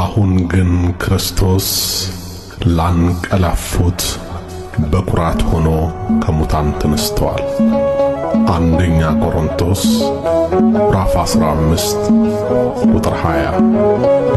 አሁን ግን ክርስቶስ ላንቀላፉት በኩራት ሆኖ ከሙታን ተነስተዋል። አንደኛ ቆሮንቶስ ምዕራፍ 15 ቁጥር 20።